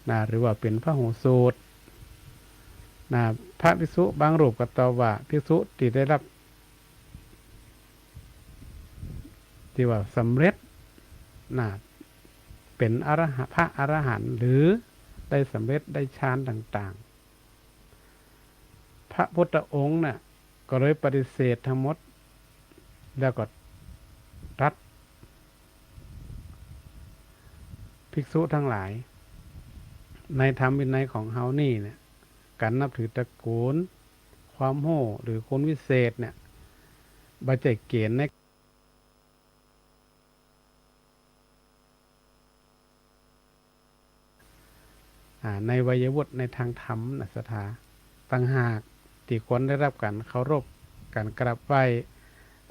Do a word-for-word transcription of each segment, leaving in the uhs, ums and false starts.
นะ หรือว่าเป๋นพหูสูตร นะ พระภิกษุบางรูปก็ตอบว่า ภิกษุตี้ได้ฮับ ตี้ว่าสำเร็จ นะ เป๋นอรหะ พระอรหันต์ หรือได้สำเร็จ ได้ฌานต่างๆ พระพุทธองค์น่ะ ก็เลยปฏิเสธทั้งหมด แล้วก็ตรัส ภิกษุทั้งหลาย ในธรรมวินัยของเฮานี่เนี่ย ก๋านนับถือตระกูล ความฮู้ หรือคุณวิเศษเนี่ย บ่ใจ้เก๋ณฑ์ใน อ่า ในวัยวุฒิในตางธรรมนะศรัทธา ต่างหากตี้ควรได้ฮับก๋านเคารพ ก๋านกราบไหว้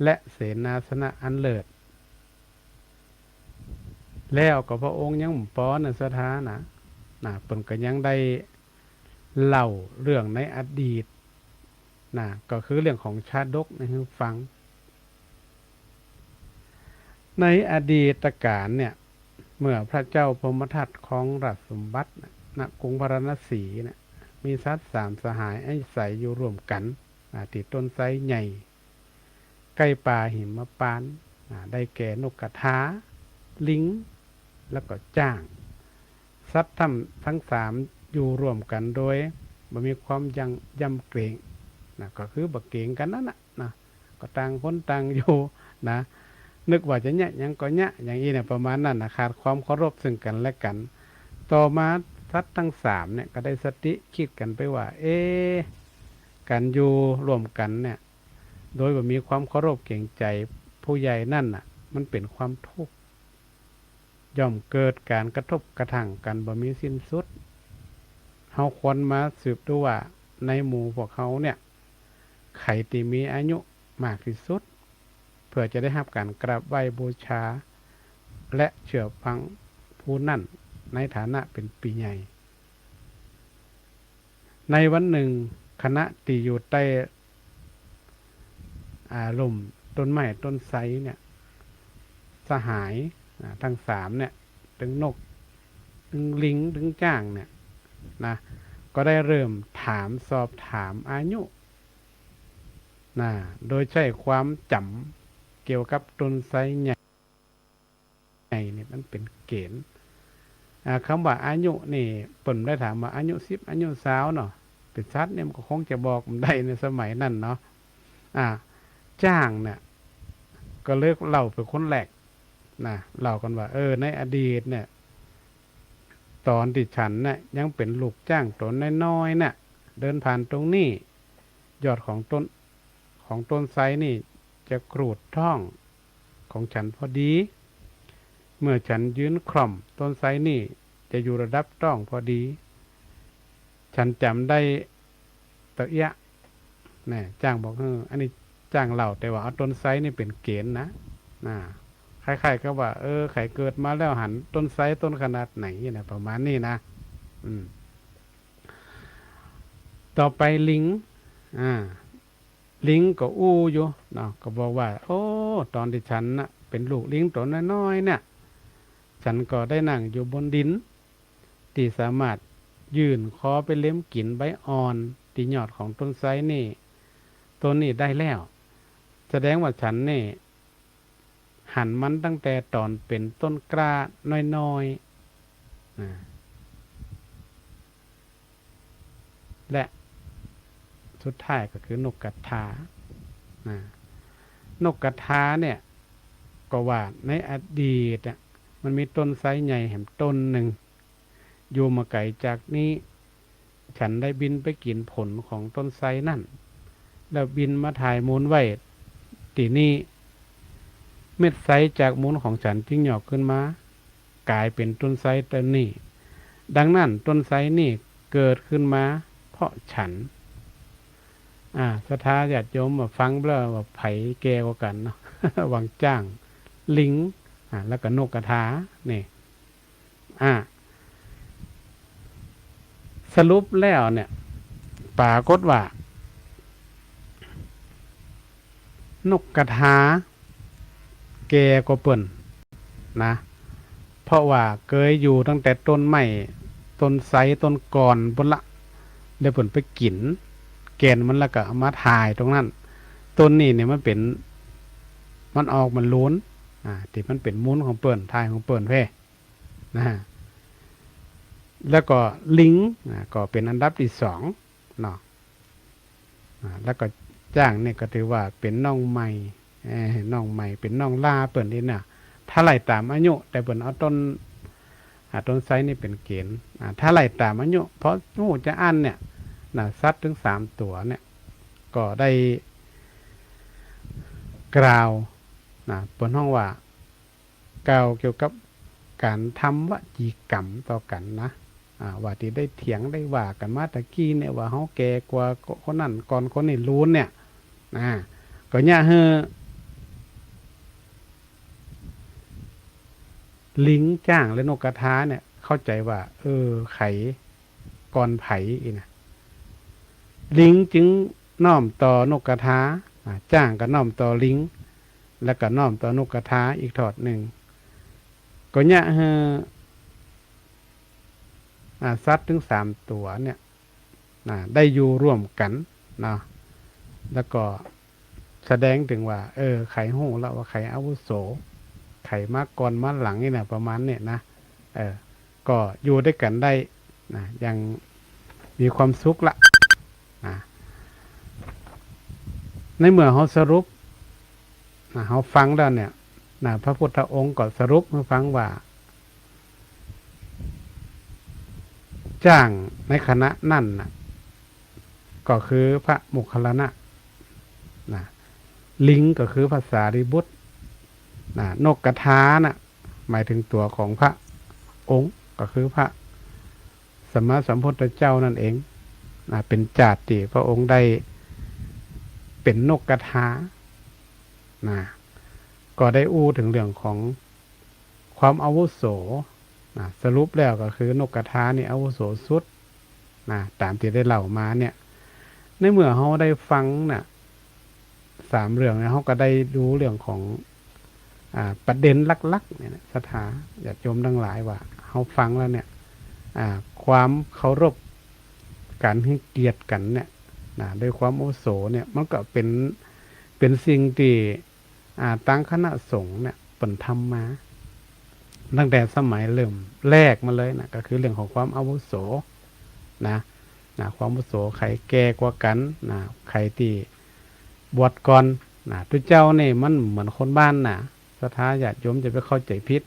และเสนาสนะอันเลิศ แล้วก็พระองค์ยังบ่ปอนะศรัทธานะ นะ เปิ้นก็ยังได้เล่าเรื่องในอดีต นะ ก็คือเรื่องของชาดกนี่หื้อฟัง ในอดีตกาลเนี่ย เมื่อพระเจ้าพรหมทัตครองราชสมบัตินะ ณ กรุงพาราณสีเนี่ย มีสัตว์สามสหายอาศัยอยู่ร่วมกั๋น นะ ตี้ต้นไทรใหญ่ ใก้ป่าหิมพานต์ นะ ได้แก่นกกระทา ลิง แล้วก็จ๊าง สัตว์ทั้ง ทั้งสามอยู่ร่วมกั๋นโดยบ่มีความยัง ยำเกรง นะ ก็คือบ่เกรงกั๋นนั่นน่ะ นะ ก็ต่างคนต่างอยู่ นะ นึกว่าจะเยียะหยังก็เยียะ อย่างอี้เนี่ย ประมาณนั้นน่ะ ขาดความเคารพซึ่งกั๋นและกั๋น ต่อมาสัตว์ทั้งสามเนี่ยก็ได้สติ กึ๊ดกั๋นไปว่า เอ๊ะ ก๋านอยู่ร่วมกั๋นเนี่ย โดยบ่มีความเคารพเกรงใจ๋ผู้ใหญ่นั่นน่ะ มันเป๋นความทุกข์ ย่อมเกิดก๋านกระทบกระทั่งกั๋นบ่มีสิ้นสุด เฮาควรมาสืบดูว่า ในหมู่พวกเฮาเนี่ย ใผตี้มีอายุมากตี้สุด เปื้อจะได้ฮับก๋านกราบไหว้บูชา และเจื้อฟังผู้นั้นในฐานะเป๋นปี้ใหญ่ ในวันนึ่ง ขณะตี้อยู่ใต้ อ่า ฮ่มต้นไม้ต้นไทรเนี่ย สหาย อ่า ตังสามเนี่ย ตึงนก ตึงลิง ตึงจ๊างเนี่ย นะ ก็ได้เริ่มถามสอบถามอายุ นะ โดยใจ๊ความจ๋ำเกี่ยวกับต้นไทรใหญ่ ใหญ่นี่มันเป๋นเก๋ณฑ์ อ่า กำว่าอายุนี่ เปิ้นได้ถามว่าอายุสิบ อายุซาวเนาะ เป๋นสัตว์เนี่ยมันก็คงจะบอกบ่ได้ในสมัยนั้นเนาะ อ่า จ๊างเนี่ย ก็เลยเล่าเป๋นคนแรก นะ เล่ากั๋นว่า เออ ในอดีตเนี่ย ต๋อนตี้ฉันเนี่ยยังเป๋นลูกจ๊างต๋นน้อยๆ เนี่ย เดินผ่านตรงนี้ ยอดของต้น ของต้นไทรนี่จะกรูดต๊องของฉันพอดี เมื่อฉันยืนคร่อมต้นไทรนี่จะอยู่ระดับต๊องพอดี ฉันจ๋ำได้เต๊อะเยียะ นะ จ๊างบอก เออ อันนี้จ๊างเล่า แต่ว่าเอาต้นไทรนี่เป๋นเก๋ณฑ์นะ นะ คล้ายๆ กับว่า เออ ใผเกิดมาแล้วหันต้นไทรต้นขนาดไหนนะ ประมาณนี้นะ อืม ต่อไปลิง อ่า ลิงก็อู้อยู่เนาะ ก็บอกว่า โอ้ ต๋อนตี้ฉันน่ะเป๋นลูกลิงต๋นน้อยๆ เนี่ย ฉันก็ได้นั่งอยู่บนดิน ตี้สามารถยื่นคอไปเล็มกิ๋นใบอ่อนตี้ยอดของต้นไทรนี่ ต้นนี้ได้แล้ว แสดงว่าฉันนี่หันมันตั้งแต่ต๋อนเป๋นต้นกล้าน้อยๆ นะ และสุดท้ายก็คือนกกระทา นะ นกกระทาเนี่ย ก็ว่าในอดีตอะ มันมีต้นไทรใหญ่แหมต้นนึ่ง อยู่บ่ไก๋จากนี้ ฉันได้บินไปกิ๋นผลของต้นไทรนั่น แล้วบินมาถ่ายมูลไว้ตี้นี่ เม็ดไทรจากมูลของฉันจึงหยอกขึ้นมา ก๋ายเป๋นต้นไทรต้นนี้ ดังนั้นต้นไทรนี่เกิดขึ้นมาเพราะฉัน อ่า ศรัทธาญาติโยมมาฟังแล้วว่าใผแก่กว่ากั๋นเนาะ หว่างจ๊าง ลิง อ่า แล้วก็นกกระทา นี่ อ่า สรุปแล้วเนี่ย ปรากฏว่า นกกระทาแก่กว่าเปิ้นนะ เพราะว่าเกยอยู่ตั้งแต่ต้นไม้ ต้นไทรต้นก่อนปู้นละ แล้วเปิ้นไปกิ๋นแก่นมันแล้วก็เอามาถ่ายตรงนั้น ต้นนี้เนี่ยมันเป๋น มันออกเหมือนลูน อ่า ตี้มันเป๋นมูลของเปิ้น ถ่ายของเปิ้นแพ่ นะฮะ แล้วก็ลิง อ่า ก็เป๋นอันดับตี้สองเนาะ อ่า แล้วก็จ๊างเนี่ยก็ถือว่าเป๋นน้องใหม่ เอ่อ น้องใหม่ เป๋นน้องหล้าเปิ้นนี่นะ ถ้าไล่ต๋ามอายุ แต่เปิ้นเอาต้น อ่า ต้นไทรนี่เป๋นเก๋ณฑ์ อ่า ถ้าไล่ต๋ามอายุ เพราะฮู้จาอั้นเนี่ย นะ สัตว์ถึงสามตั๋วเนี่ย ก็ได้กล่าว นะ เปิ้นฮ้องว่า กล่าวเกี่ยวกับก๋านทำวจีกรรมต่อกั๋นนะ อ่า ว่าตี้ได้เถียงได้ว่ากั๋นมาตะกี้เนี่ย ว่าเฮาแก่กว่าคนนั้นก่อน คนนี้ลูนเนี่ย อ่า ก็เยียะหื้อลิง จ๊าง และนกกระทาเนี่ย เข้าใจ๋ว่า เออ ใผก่อนใผอี้นะ ลิงจึงน้อมต่อนกกระทา อ่า จ๊างก็น้อมต่อลิง แล้วก็น้อมต่อนกกระทาอีกทอดนึ่ง ก็เยียะหื้อ อ่า สัตว์ถึงสามตั๋วเนี่ย นะ ได้อยู่ร่วมกั๋นเนาะ แล้วก็แสดงเถิงว่า เออ ใผฮู้ละว่าใผอาวุโส ใผมาก่อนมาหลังนี่นะ ประมาณเนี่ยนะ เออ ก็อยู่ตวยกั๋นได้นะ อย่างมีความสุขละนะ ในเมื่อเฮาสรุปนะ เฮาฟังแล้วเนี่ยนะ พระพุทธองค์ก็สรุปหื้อฟังว่า จ๊างในขณะนั้นน่ะ ก็คือพระโมคคัลลานะ นะ ลิงก็คือพระสารีบุตร นะ นกกระทาน่ะ หมายถึงตั๋วของพระองค์ ก็คือพระสัมมาสัมพุทธเจ้านั่นเอง นะ เป๋นจาติตี้พระองค์ได้เป๋นนกกระทา นะ ก็ได้อู้เถิงเรื่องของความอาวุโส นะ สรุปแล้วก็คือนกกระทานี่อาวุโสสุด นะ ต๋ามตี้ได้เล่ามาเนี่ย ในเมื่อเฮาได้ฟังน่ะ สามเรื่องเนี่ย เฮาก็ได้ฮู้เรื่องของ อ่า ประเด็นหลักๆ เนี่ยนะ ศรัทธาญาติโยมตังหลาย ว่าเฮาฟังแล้วเนี่ย อ่า ความเคารพ ก๋านหื้อเกียรติกั๋นเนี่ย นะ โดยความอาวุโสเนี่ย มันก็เป๋น เป๋นสิ่งตี้ อ่า ตางคณะสงฆ์เนี่ย เปิ้นทำมา ตั้งแต่สมัยเริ่มแรกมาเลยนะ ก็คือเรื่องของความอาวุโสนะ นะ ความอาวุโส ใผแก่กว่ากั๋นนะ ใผตี้บวชก่อนนะ ตุ๊เจ้านี่มันเหมือนคนบ้านนะ ศรัทธาญาติโยมจะไปเข้าใจ๋ผิด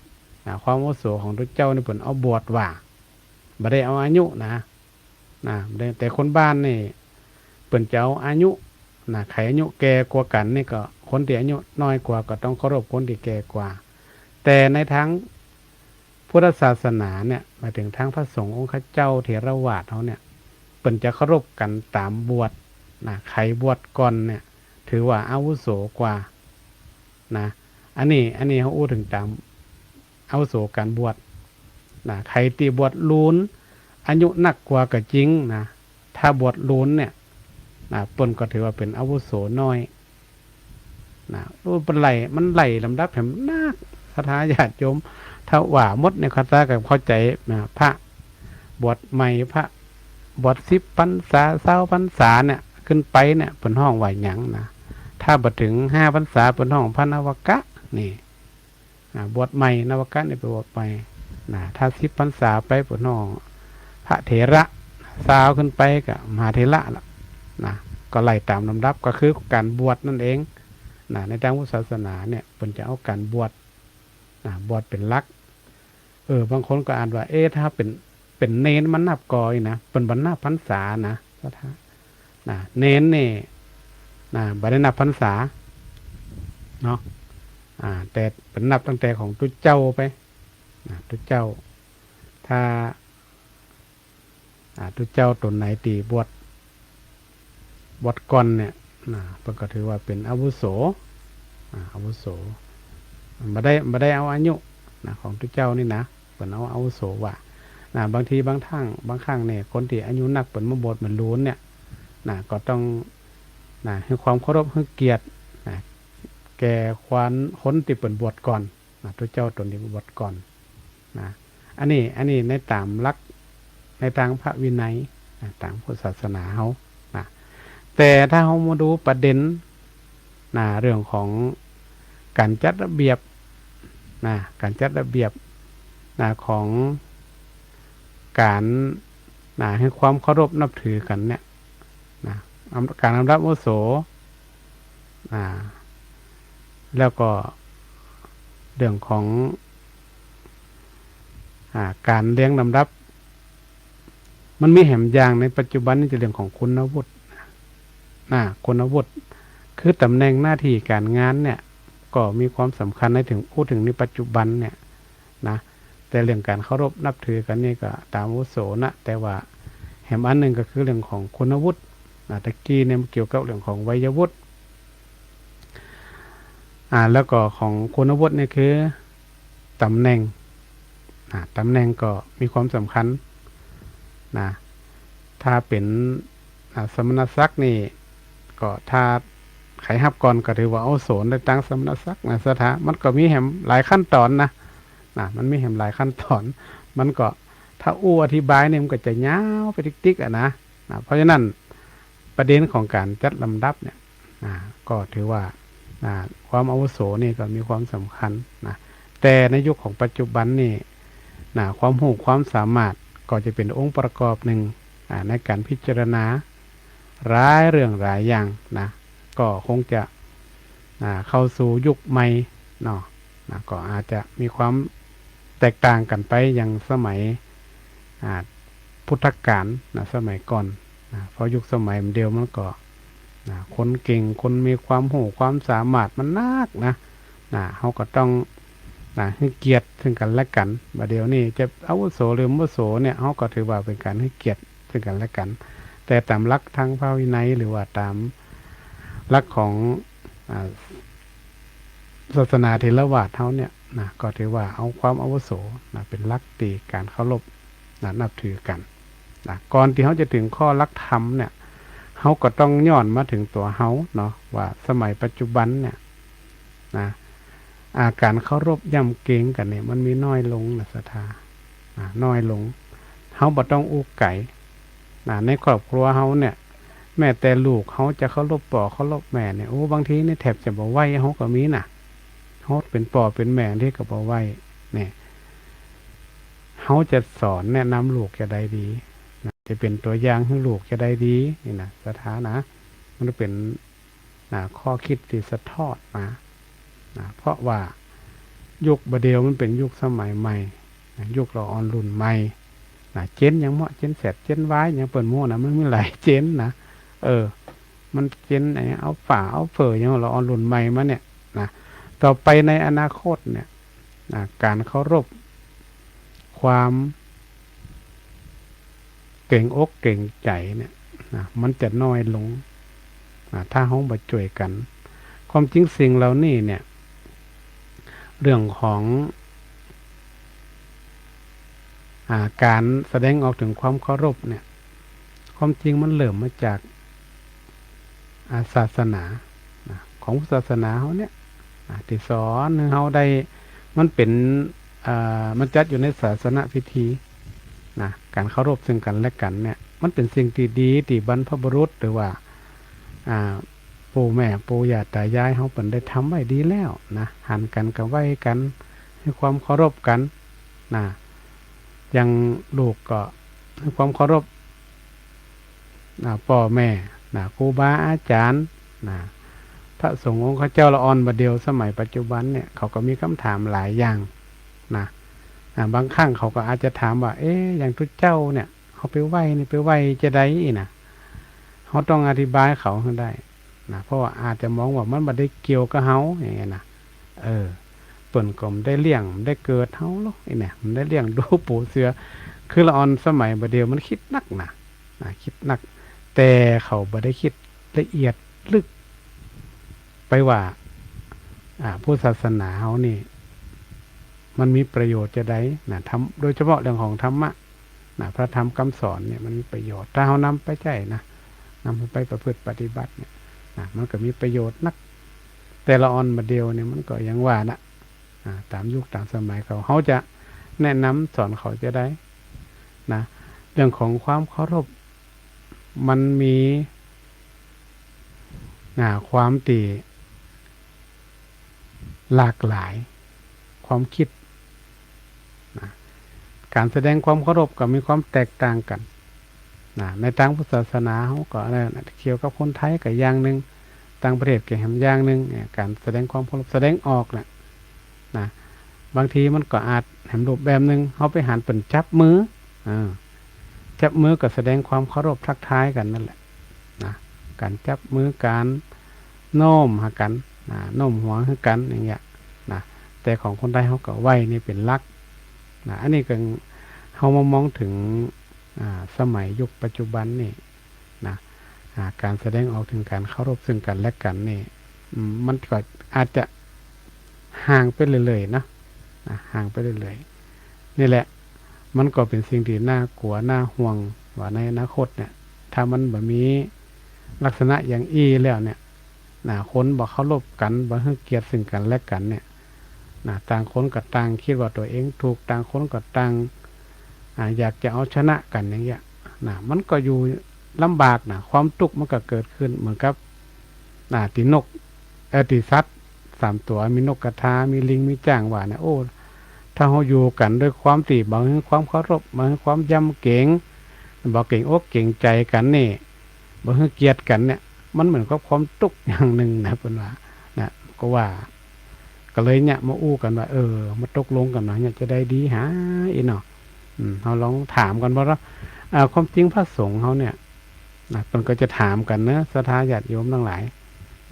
นะ ความอาวุโสของตุ๊เจ้านี่เปิ้นเอาบวชว่า บ่ได้เอาอายุนะ นะ แต่คนบ้านนี่เปิ้นจะเอาอายุนะ ใผอายุแก่กว่ากั๋นนี่ก็ คนตี้อายุน้อยกว่าก็ต้องเคารพคนตี้แก่กว่า แต่ในตางพุทธศาสนาเนี่ย หมายเถิงตางพระสงฆ์องค์เจ้าเถรวาทเฮาเนี่ย เปิ้นจะเคารพกั๋นต๋ามบวชนะ ใผบวชก่อนเนี่ย ถือว่าอาวุโสกว่านะ อันนี้ อันนี้เฮาอู้เถิงต๋าม อาวุโสก๋านบวชนะ ใผตี้บวชลูน อายุนักกว่าก็จริงนะ ถ้าบวชลูนเนี่ยนะ เปิ้นก็ถือว่าเป๋นอาวุโสน้อยนะ โอ้ เปิ้นไล่ มันไล่ลำดับแหมนัก ศรัทธาญาติโยม ถ้าว่าหมดเนี่ย ข้าพเจ้าก็เข้าใจ๋นะ พระบวชใหม่ พระบวชสิบพรรษา ซาวพรรษาเนี่ย ขึ้นไปเนี่ย เปิ้นฮ้องว่าหยังนะ ถ้าบ่เถิงห้าพรรษา เปิ้นฮ้องพระนวกะ นี่ อ่า บวชใหม่ นวกะนี่ไปบวชใหม่นะ ถ้าสิบพรรษาไปเปิ้นฮ้องพระเถระ ซาวขึ้นไปก็มหาเถระละนะ ก็ไล่ต๋ามลำดับ ก็คือก๋านบวชนั่นเองนะ ในตางพุทธศาสนาเนี่ย เปิ้นจะเอาก๋านบวชนะ บวชเป๋นหลัก เออ บางคนก็อ่านว่า เอ๊ะ ถ้าเป๋น เป๋นเณรมันนับก่ออีกนะ เปิ้นบ่นับพรรษานะ นะ เณรนี่นะ บ่ได้นับพรรษาเนาะ อ่า แต่เปิ้นนับตั้งแต่ของตุ๊เจ้าไปนะ ตุ๊เจ้า ถ้า อ่า ตุ๊เจ้าต๋นไหนตี้บวช บวชก่อนเนี่ยนะ เปิ้นก็ถือว่าเป๋นอาวุโส อ่า อาวุโส บ่ได้ บ่ได้เอาอายุนะ ของตุ๊เจ้านี่นะ เปิ้นเอาอาวุโสว่านะ บางทีบางครั้ง บางครั้งเนี่ย คนตี้อายุนักเปิ้นมาบวชเหมือนลูนเนี่ยนะ ก็ต้องนะ หื้อความเคารพ หื้อเกียรตินะ แก่คน คนตี้เปิ้นบวชก่อนนะ ตุ๊เจ้าต๋นตี้บวชก่อนนะ อันนี้ อันนี้ในต๋ามหลัก ในตางพระวินัย นะ ตางพุทธศาสนาเฮา นะ แต่ถ้าเฮามาดูประเด็น นะ เรื่องของก๋านจัดระเบียบ นะ ก๋านจัดระเบียบ นะ ของก๋าน นะ หื้อความเคารพนับถือกั๋นเนี่ย นะ อำ- ก๋านอำดับอาวุโส อ่า แล้วก็เรื่องของ อ่า ก๋านเรียงลำดับ มันมีแหมอย่างในปัจจุบันนี่จะเรื่องของคุณวุฒิ นะ คุณวุฒิ คือต๋ำแหน่งหน้าตี้ก๋านงานเนี่ย ก็มีความสำคัญในถึง อู้ถึงในปัจจุบันเนี่ย นะ แต่เรื่องก๋านเคารพนับถือกั๋นนี่ก็ต๋ามอาวุโสนะ แต่ว่าแหมอันนึ่งก็คือเรื่องของคุณวุฒิ นะ ตะกี้เนี่ยมันเกี่ยวกับเรื่องของวัยวุฒิ อ่า แล้วก็ของคุณวุฒินี่คือต๋ำแหน่ง อ่า ต๋ำแหน่งก็มีความสำคัญ นะ ถ้าเป๋น อ่า สมณศักดิ์นี่ ก็ถ้าใผฮับก่อนก็ถือว่าอาวุโสในตางสมณศักดิ์นะ ศรัทธา มันก็มีแหมหลายขั้นต๋อนนะ นะ มันมีแหมหลายขั้นต๋อน มันก็ถ้าอู้อธิบายเนี่ยมันก็จะยาวไปติ๊กๆ อะนะ นะ เพราะฉะนั้นประเด็นของก๋านจัดลำดับเนี่ย นะ ก็ถือว่า นะ ความอาวุโสนี่ก็มีความสำคัญนะ แต่ในยุคของปัจจุบันนี่ นะ ความฮู้ความสามารถก็จะเป๋นองค์ประกอบนึ่ง อ่า ในก๋านพิจารณาหลายเรื่องหลายอย่างนะ ก็คงจะ อ่า เข้าสู่ยุคใหม่เนาะ นะ ก็อาจจะมีความแตกต่างกั๋นไปอย่างสมัย อ่า พุทธกาลนะ สมัยก่อนนะ เพราะยุคสมัยเดียวมันก็ นะ คนเก่ง คนมีความฮู้ความสามารถมันนักนะ นะ เฮาก็ต้อง นะ หื้อเกียรติซึ่งกั๋นและกั๋น บ่าเดี่ยวนี้จะอาวุโสหรือบ่อาวุโสเนี่ย เฮาก็ถือว่าเป๋นก๋านหื้อเกียรติซึ่งกั๋นและกั๋น แต่ต๋ามหลักตางพระวินัย หรือว่าต๋ามหลักของ อ่า ศาสนาเถรวาทเฮาเนี่ยนะ ก็ถือว่าเอาความอาวุโสนะ เป๋นหลักตี้ก๋านเคารพนะ นับถือกั๋นนะ ก่อนตี้เฮาจะเถิงข้อหลักธรรมเนี่ย เฮาก็ต้องย้อนมาเถิงตั๋วเฮาเนาะ ว่าสมัยปัจจุบันเนี่ยนะ อ่า ก๋านเคารพยำเกรงกั๋นเนี่ย มันมีน้อยลงนะ ศรัทธา อ่า น้อยลง เฮาบ่ต้องอู้ไก๋นะ ในครอบครัวเฮาเนี่ย แม้แต่ลูกเฮาจะเคารพป้อเคารพแม่เนี่ย โอ้ บางทีนี่แทบจะบ่ไหว้เฮาก็มีนะ เฮาเป๋นป้อเป๋นแม่ที่ก็บ่ไหว้เนี่ย เฮาจะสอนแนะนำลูกจะใดดีนะ จะเป๋นตั๋วอย่างหื้อลูกจะใดดีนี่นะ ศรัทธานะ มันเป๋น นะ ข้อคิดตี้สะท้อนมานะ เพราะว่ายุคบ่าเดี่ยวมันเป๋นยุคสมัยใหม่นะ ยุคละอ่อนรุ่นใหม่นะ เจนหยังเมาะ เจนแซด เจนวาย หยังเปิ้นโม้นะ มันมีหลายเจนนะ เออ มันเจนไอ้อัลฟา อัลเฟอร์ หยังละอ่อนรุ่นใหม่มาเนี่ยนะ ต่อไปในอนาคตเนี่ยนะ ก๋านเคารพ ความเกรงอกเกรงใจ๋เนี่ยนะ มันจะน้อยลงนะ ถ้าเฮาบ่จ้วยกั๋น ความจริงสิ่งเหล่านี้เนี่ย เรื่องของ อ่า ก๋านแสดงออกเถิงความเคารพเนี่ย ความจริงมันเริ่มมาจาก อ่า ศาสนานะ ของศาสนาเฮาเนี่ยนะ ตี้สอนหื้อเฮาได้ มันเป๋น อ่า มันจัดอยู่ในศาสนพิธีนะ ก๋านเคารพซึ่งกั๋นและกั๋นเนี่ย มันเป๋นสิ่งตี้ดีตี้บรรพบุรุษ หรือว่า อ่า ปู่แม่ปู่ย่าต๋ายายเฮาเปิ้นได้ทำไว้ดีแล้วนะ หันกั๋นก็ไหว้กั๋น หื้อความเคารพกั๋นนะ อย่างลูกก็หื้อความเคารพ นะ ป้อแม่นะ ครูบาอาจ๋ารย์นะ พระสงฆ์องค์ข้าเจ้า ละอ่อนบ่าเดี่ยวสมัยปัจจุบันเนี่ย เขาก็มีกำถามหลายอย่างนะ นะ บางครั้งเขาก็อาจจะถามว่า เอ๊ะ อย่างตุ๊เจ้าเนี่ย เฮาไปไหว้นี่ไปไหว้จะใดนะ เฮาต้องอธิบายเขาหื้อได้นะ เพราะว่าอาจจะมองว่ามันบ่ได้เกี่ยวกับเฮาอย่างเงี้ยนะ เออ เปิ้นก็บ่ได้เลี้ยงบ่ได้เกิดเฮาหรอกไอ้เนี่ย บ่ได้เลี้ยงดูปูเสือ คือละอ่อนสมัยบ่าเดี่ยวมันกึ๊ดนักนะ นะ กึ๊ดนัก แต่เขาบ่ได้กึ๊ดละเอียดลึกไปว่า อ่า พุทธศาสนาเฮานี่ มันมีประโยชน์จะใดนะ ธรรม- โดยเฉพาะเรื่องของธรรมะนะ พระธรรมกำสอนเนี่ยมันมีประโยชน์ ถ้าเฮานำไปใจ๊นะ นำไปประพฤติปฏิบัติเนี่ยนะ มันก็มีประโยชน์นัก แต่ละอ่อนบ่าเดี่ยวเนี่ยมันก็อย่างว่านะ อ่า ต๋ามยุคต๋ามสมัยเขา เฮาจะแนะนำสอนเขาจะใดนะ เรื่องของความเคารพ มันมี อ่า ความตี้หลากหลายความกึ๊ดนะ ก๋านแสดงความเคารพก็มีความแตกต่างกั๋นนะ ในตางพุทธศาสนาเฮาก็อันนั้นนะ เกี่ยวกับคนไทยก็อย่างนึ่ง ต่างประเทศก็แหมอย่างนึ่ง เนี่ย ก๋านแสดงความเคารพ แสดงออกน่ะ นะ บางทีมันก็อาจแหมรูปแบบนึ่ง เฮาไปหันเปิ้นจับมือ อ่า จับมือก็แสดงความเคารพทักทายกั๋นนั่นแหละนะ ก๋านจับมือ ก๋านโน้มหากั๋นนะ โน้มหัวหื้อกั๋นอย่างเงี้ยนะ แต่ของคนไทยเฮาก็ไหว้นี่เป๋นหลักนะ อันนี้ก็เฮามามองเถิง อ่า สมัยยุคปัจจุบันนี่ นะ อ่า ก๋านแสดงออกเถิงก๋านเคารพซึ่งกั๋นและกั๋นนี่ อืม มันก็อาจจะห่างไปเรื่อยๆ เนาะ นะ ห่างไปเรื่อยๆ นี่แหละ มันก็เป๋นสิ่งตี้น่ากั๋วน่าห่วงว่าในอนาคตเนี่ย ถ้ามันบ่มีลักษณะอย่างอี้แล้วเนี่ย นะ คนบ่เคารพกั๋น บ่หื้อเกียรติซึ่งกั๋นและกั๋นเนี่ย นะ ต่างคนก็ต่างกึ๊ดว่าตั๋วเองถูก ต่างคนก็ต่าง อ่า อยากจะเอาชนะกั๋นอย่างเงี้ยนะ มันก็อยู่ลำบากนะ ความตุ๊กข์มันก็เกิดขึ้นเหมือนกับ อ่า ตี้นก เอ่อ ตี้สัตว์สามตั๋ว มีนกกระทา มีลิง มีจ๊างว่าเนี่ย โอ้ ถ้าเฮาอยู่กั๋นด้วยความตี้บ่หื้อความเคารพ บ่หื้อความยำเก๋ง บ่เก๋งอกเก๋งใจ๋กั๋นนี่ บ่หื้อเกียรติกั๋นเนี่ย มันเหมือนกับความตุ๊กข์อย่างนึ่งนะ เปิ้นว่านะ ก็ว่า ก็เลยเนี่ยมาอู้กั๋นว่า เออ มาตกลงกั๋นหน่อยเนี่ยจะได้ดีหาอี้เนาะ อืม เฮาลองถามกั๋นบ่เนาะ อ่า ความจริงพระสงฆ์เฮาเนี่ยนะ เปิ้นก็จะถามกั๋นเนาะ ศรัทธาญาติโยมตังหลาย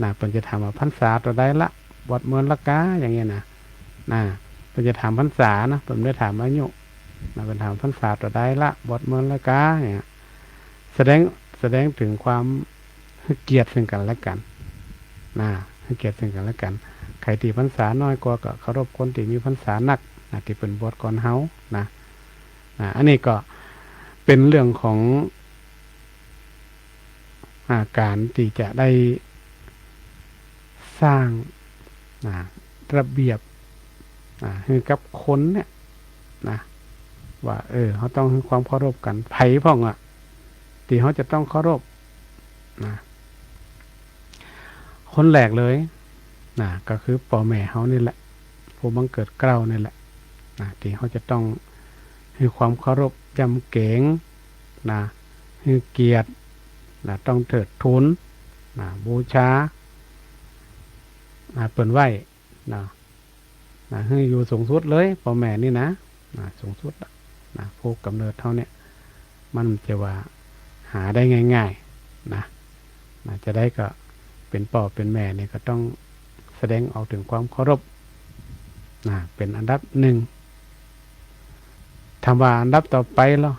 นะ เปิ้นจะถามว่าพรรษาเต้าใดละ บวชเมินละกา อย่างเงี้ยนะ นะ เปิ้นจะถามพรรษานะ เปิ้นบ่ได้ถามอายุนะ เปิ้นถามพรรษาเต้าใดละ บวชเมินละกา อย่างเงี้ย แสดง แสดงเถิงความหื้อเกียรติซึ่งกั๋นและกั๋นนะ หื้อเกียรติซึ่งกั๋นและกั๋น ใผตี้พรรษาน้อยกว่าก็เคารพคนตี้มีพรรษานักนะ ตี้เปิ้นบวชก่อนเฮานะ นะ อันนี้ก็เป๋นเรื่องของ อ่า ก๋านตี้จะได้สร้าง อ่า ระเบียบ อ่า หื้อกับคนเนี่ยนะ ว่า เออ เฮาต้องหื้อความเคารพกั๋น ใผพ่องอะ ตี้เฮาจะต้องเคารพนะ คนแรกเลยนะ ก็คือป้อแม่เฮานี่แหละ ผู้บังเกิดเกล้านี่แหละนะ ตี้เฮาจะต้องหื้อความเคารพยำเก๋งนะ หื้อเกียรตินะ ต้องเทิดทูนนะ บูชานะ เปิ้นไว้นะ นะ หื้ออยู่สูงสุดเลย ป้อแม่นี่นะ นะ สูงสุดอะ นะ ผู้ก๋ำเนิดเฮาเนี่ย มันจะว่าหาได้ง่ายๆ นะ นะ จะได้ก็เป๋นป้อเป๋นแม่นี่ก็ต้องแสดงออกเถิงความเคารพนะ เป๋นอันดับนึ่ง ถามว่าอันดับต่อไปลอ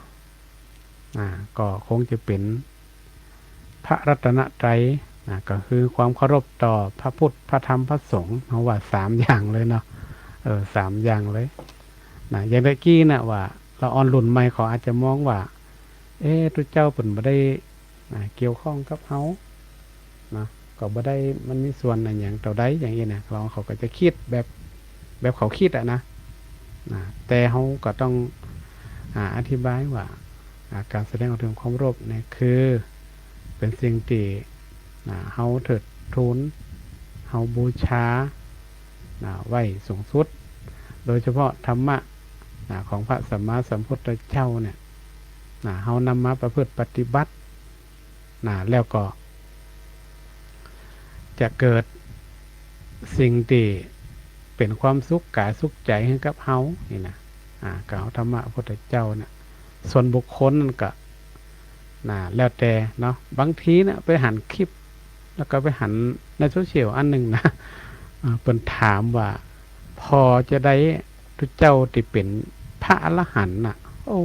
อ่า ก็คงจะเป๋นพระรัตนตรัยนะ ก็คือความเคารพต่อพระพุทธ พระธรรม พระสงฆ์ เฮาว่าสามอย่างเลยเนาะ เออ สามอย่างเลยนะ อย่างตะกี้นะว่าละอ่อนรุ่นใหม่เขาอาจจะมองว่า เอ๊ะ ตุ๊เจ้าเปิ้นบ่ได้ อ่า เกี่ยวข้องกับเฮา นะ ก็บ่ได้ มันมีส่วนอะหยังเต้าใด อย่างอี้นะ เขา เขาก็จะกึ๊ดแบบ แบบเขากึ๊ดอะนะ นะ แต่เฮาก็ต้อง อ่า อธิบายว่า อ่า ก๋านแสดงออกเถิงความเคารพเนี่ย คือเป๋นสิ่งตี้ อ่า เฮาเทิดทูน เฮาบูชา อ่า ไว้สูงสุด โดยเฉพาะธรรมะ อ่า ของพระสัมมาสัมพุทธเจ้าเนี่ย อ่า เฮานำมาประพฤติปฏิบัติ นะ แล้วก็จะเกิดสิ่งตี้เป๋นความสุขก๋ายสุขใจ๋หื้อกับเฮานี่นะ อ่า ก็เอาธรรมะพระพุทธเจ้าเนี่ย ส่วนบุคคลนั่นก็ นะ แล้วแต่เนาะ บางทีเนี่ยไปหันคลิป แล้วก็ไปหันในโซเชียลอันนึ่งนะ อ่า เปิ้นถามว่า ผ่อจาใดตุ๊เจ้าตี้เป๋นพระอรหันต์น่ะ โอ้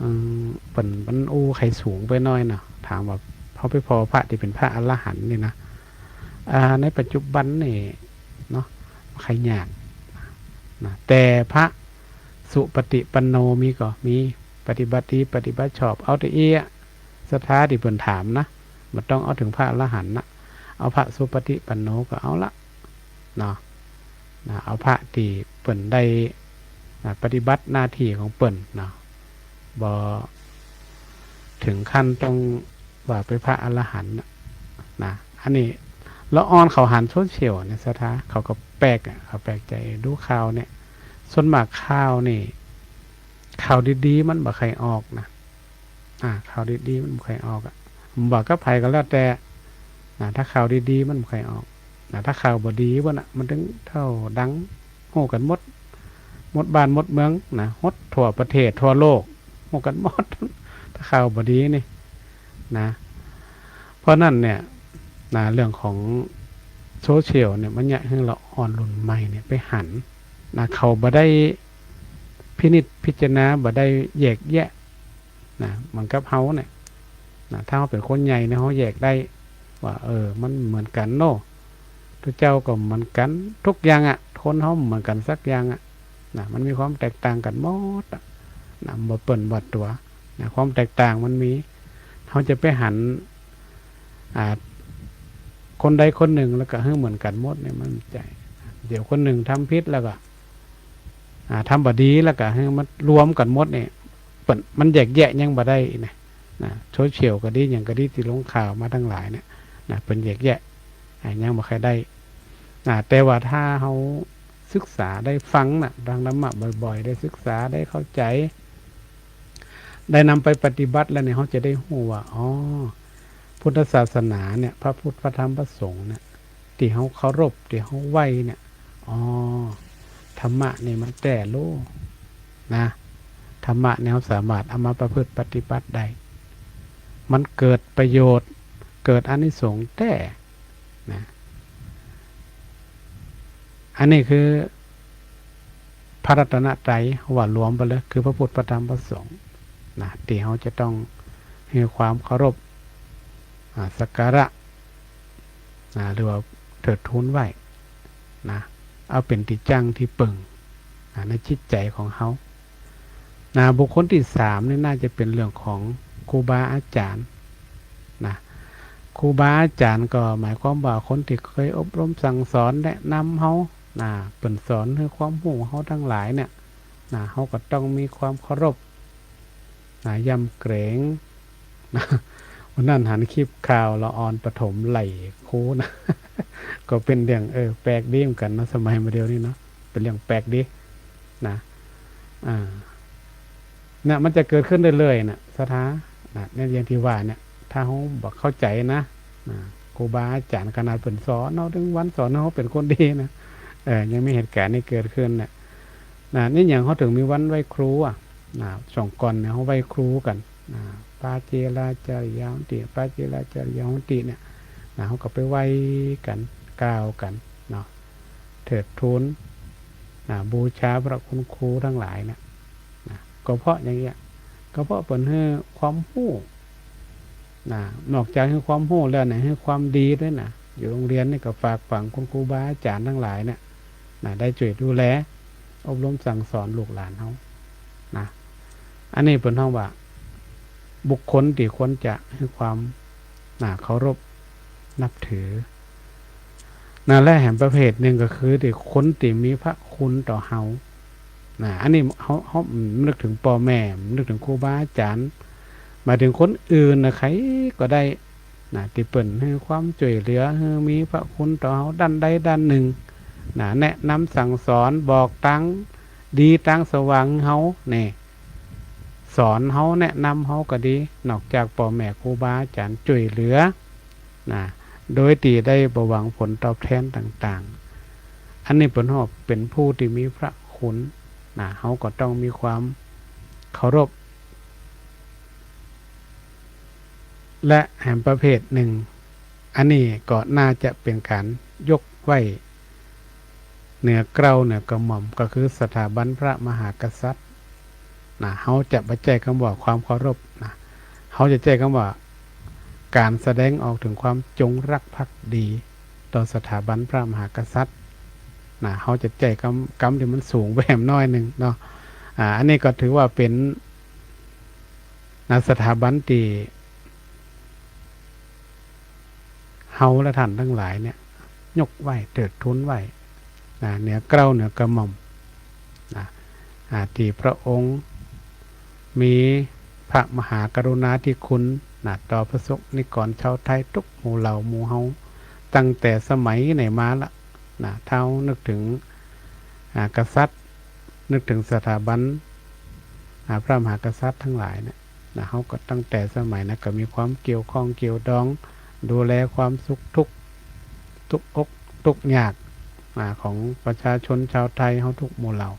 อืม เปิ้น มันอู้ไขสูงไปหน้อยเนาะ ถามว่าเฮาไปผ่อพระตี้เป๋นพระอรหันต์นี่นะ อ่า ในปัจจุบันนี่เนาะ ไขยากนะ แต่พระสุปฏิปันโนมีก่อ มี ปฏิบัติดี ปฏิบัติชอบ เอาแต่อี้อะ ศรัทธาตี้เปิ้นถามนะ บ่ต้องเอาเถิงพระอรหันต์นะ เอาพระสุปฏิปันโนก็เอาละ เนาะ นะ เอาพระตี้เปิ้นได้ นะ ปฏิบัติหน้าตี้ของเปิ้นเนาะ บ่เถิงขั้นต้องว่าเป๋นพระอรหันต์น่ะ นะ อันนี้ละอ่อนเขาหันโซเชียลเนี่ย ศรัทธา เขาก็แปลกอะ เขาแปลกใจ๋ ดูข่าวเนี่ย ส่วนมากข่าวนี่ ข่าวดีๆ มันบ่ใค่ออกนะ อ่า ข่าวดีๆ มันบ่ใค่ออกอะ บ่ว่ากับใผก็แล้วแต่ นะ ถ้าข่าวดีๆ มันบ่ใค่ออก นะ ถ้าข่าวบ่ดีเปิ้นน่ะ มันตึงเต้าดัง ฮู้กั๋นหมด หมดบ้านหมดเมืองนะ ฮอดทั่วประเทศทั่วโลก ฮู้กั๋นหมด ถ้าข่าวบ่ดีนี่นะ เพราะนั้นเนี่ยนะ เรื่องของโซเชียลเนี่ย มันเยียะหื้อละอ่อนรุ่นใหม่เนี่ยไปหันนะ เขาบ่ได้พินิจพิจารณา บ่ได้แยกแยะ นะ เหมือนกับเฮาเนี่ย นะ ถ้าเฮาเป๋นคนใหญ่เนี่ย เฮาแยกได้ว่า เออ มันเหมือนกั๋นเนาะ พระเจ้าก็เหมือนกั๋น ทุกอย่างอะ คนเฮาเหมือนกั๋นสักอย่างอะ นะ มันมีความแตกต่างกั๋นหมดอะ นะ บ่เปิ้นบ่ตั๋ว นะ ความแตกต่างมันมี เฮาจะไปหัน อ่า คนใดคนนึ่งแล้วก็หื้อเหมือนกั๋นหมดเนี่ย มันบ่ใจ้ เดี๋ยวคนนึ่งทำผิดแล้วก็ อ่า ทำบ่ดีแล้วก็หื้อมารวมกั๋นหมดเนี่ย เปิ้น มันแยกแยะยังบ่ได้นะ นะ โซเชียลก็ดี หยังก็ดี ตี้ลงข่าวมาตังหลายเนี่ยนะ เปิ้นแยกแยะ อ่า ยังบ่ใค่ได้นะ แต่ว่าถ้าเฮาศึกษาได้ฟังนะ ฟังธรรมะบ่อยๆ ได้ศึกษา ได้เข้าใจ๋ ได้นำไปปฏิบัติแล้วเนี่ย เฮาจะได้ฮู้ว่า อ๋อ พุทธศาสนาเนี่ย พระพุทธ พระธรรม พระสงฆ์เนี่ย ตี้เฮาเคารพ ตี้เฮาไหว้เนี่ย อ๋อ ธรรมะนี่มันแต๊โล นะ ธรรมะนี่เฮาสามารถเอามาประพฤติปฏิบัติได้ มันเกิดประโยชน์ เกิดอานิสงส์แต๊นะ อันนี้คือ พระรัตนตรัยว่ารวมไปเลย คือพระพุทธ พระธรรม พระสงฆ์นะ ตี้เฮาจะต้องหื้อความเคารพ อ่า สักการะนะ หรือว่าเทิดทูนไหว้นะ เอาเป๋นตี้จั้งตี้เปิ่งนะ ในจิตใจ๋ของเฮานะ บุคคลตี้สามนี่น่าจะเป๋นเรื่องของครูบาอาจ๋ารย์นะ ครูบาอาจ๋ารย์ก็หมายความว่าคนตี้เคยอบรมสั่งสอนแนะนำเฮา นะ เปิ้นสอนหื้อความฮู้เฮาตังหลายเนี่ย นะ เฮาก็ต้องมีความเคารพ นะ ยำเกรง นะ วันนั้นหันคลิปข่าวละอ่อนประถมไล่ครูนะ ก็เป๋นเรื่อง เออ แปลกดีเหมือนกั๋นเนาะ สมัยบ่าเดี่ยวนี้เนาะ เป๋นเรื่องแปลกดีนะ อ่า เนี่ย มันจะเกิดขึ้นเรื่อยๆ น่ะ ศรัทธา นะ เนี่ย อย่างตี้ว่าเนี่ย ถ้าเฮาบ่เข้าใจ๋นะ นะ ครูบาอาจ๋ารย์ขนาดเปิ้นสอนเฮาตึงวัน สอนเฮาเป๋นคนดีนะ เออ ยังมีเหตุก๋ารณ์นี้เกิดขึ้นน่ะ นะ นี่หยังเฮาเถิงมีวันไหว้ครูอะ นะ ส่วงก่อนเนี่ย เฮาไหว้ครูกั๋น นะ ปาเจราจาริยาหนติ ปาเจราจาริยาหนติเนี่ย นะ เฮาก็ไปไหว้กั๋น กล่าวกั๋นเนาะ เทิดทูน นะ บูชาพระคุณครูตังหลายเนี่ย นะ ก็เพราะอย่างเงี้ย ก็เพราะเปิ้นหื้อความฮู้ นะ นอกจากหื้อความฮู้แล้วเนี่ย หื้อความดีตวยนะ อยู่โฮงเฮียนนี่ก็ฝากฝังคุณครูบาอาจ๋ารย์ตังหลายเนี่ย นะ ได้จ้วยดูแล อบรมสั่งสอนลูกหลานเฮา นะ อันนี้เปิ้นฮ้องว่า บุคคลตี้ควรจะหื้อความ นะ เคารพนับถือ นะ และแหมประเภทนึ่งก็คือตี้คนตี้มีพระคุณต่อเฮา นะ อันนี้เฮา เฮานึกเถิงป้อแม่ นึกเถิงครูบาอาจ๋ารย์ หมายเถิงคนอื่นนะ ใผก็ได้ นะ ตี้เปิ้นหื้อความจ้วยเหลือ หื้อมีพระคุณต่อเฮาด้านใดด้านนึ่ง นะ แนะนำสั่งสอน บอกตางดีตางสว่างหื้อเฮา นี่ สอนเฮา แนะนำเฮาก็ดี นอกจากป้อแม่ครูบาอาจ๋ารย์จ้วยเหลือ นะ โดยตี้ได้บ่หวังผลตอบแทนต่างๆ อันนี้เปิ้นฮ้องเป๋นผู้ตี้มีพระคุณ นะ เฮาก็ต้องมีความเคารพ และแหมประเภทนึ่ง อันนี้ก็น่าจะเป๋นก๋านยกไหว้เหนือเกล้าเหนือกระหม่อม ก็คือสถาบันพระมหากษัตริย์ นะ เฮาจะบ่ใจ๊กำว่าความเคารพนะ เฮาจะใจ๊กำว่าก๋านแสดงออกเถิงความจงรักภักดีต่อสถาบันพระมหากษัตริย์นะ เฮาจะใจ๊กำ กำตี้มันสูงไปแหมน้อยนึ่งเนาะ อ่า อันนี้ก็ถือว่าเป๋น นะ สถาบันตี้ เฮาและต้านตังหลายเนี่ย ยกไหว้เทิดทูนไหว้ นะ เหนือเกล้าเหนือกระหม่อม นะ อ่า ตี้พระองค์ มีพระมหากรุณาธิคุณนะ ต่อประสบนิกรชาวไทยทุกหมู่เหล่าหมู่เฮา ตั้งแต่สมัยไหนมาละนะ ถ้าเฮานึกถึง อ่า กษัตริย์ นึกถึงสถาบัน อ่า พระมหากษัตริย์ทั้งหลายเนี่ยนะ เฮาก็ตั้งแต่สมัยนั้นก็มีความเกี่ยวข้องเกี่ยวดอง ดูแลความสุขทุกข์ ทุกข์อกทุกข์ยาก อ่า ของประชาชนชาวไทยเฮาทุกหมู่เหล่า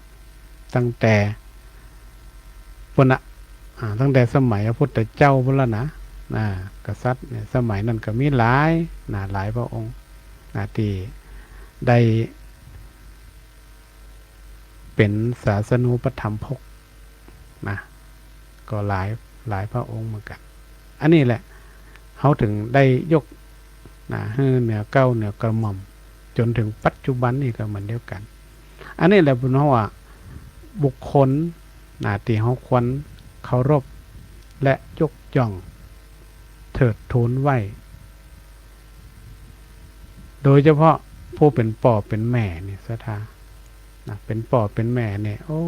ตั้งแต่ปุ้นน่ะ อ่า ตั้งแต่สมัยพระพุทธเจ้าปุ้นละนะ อ่า กษัตริย์เนี่ย สมัยนั้นก็มีหลายนะ หลายพระองค์นะ ตี้ได้เป๋นศาสนูปถัมภกนะ ก็หลาย หลายพระองค์เหมือนกั๋น อันนี้แหละ เฮาถึงได้ยกนะ หื้อเหนือเกล้าเหนือกระหม่อม จ๋นถึงปัจจุบันนี้ก็เหมือนเดียวกั๋น อันนี้แหละเปิ้นฮ้องว่าบุคคลนะ ตี้เฮาควรเคารพและยกย่องเทิดทูนไหว้ โดยเฉพาะผู้เป๋นป้อเป๋นแม่นี่ศรัทธานะ เป๋นป้อเป๋นแม่นี่ โอ้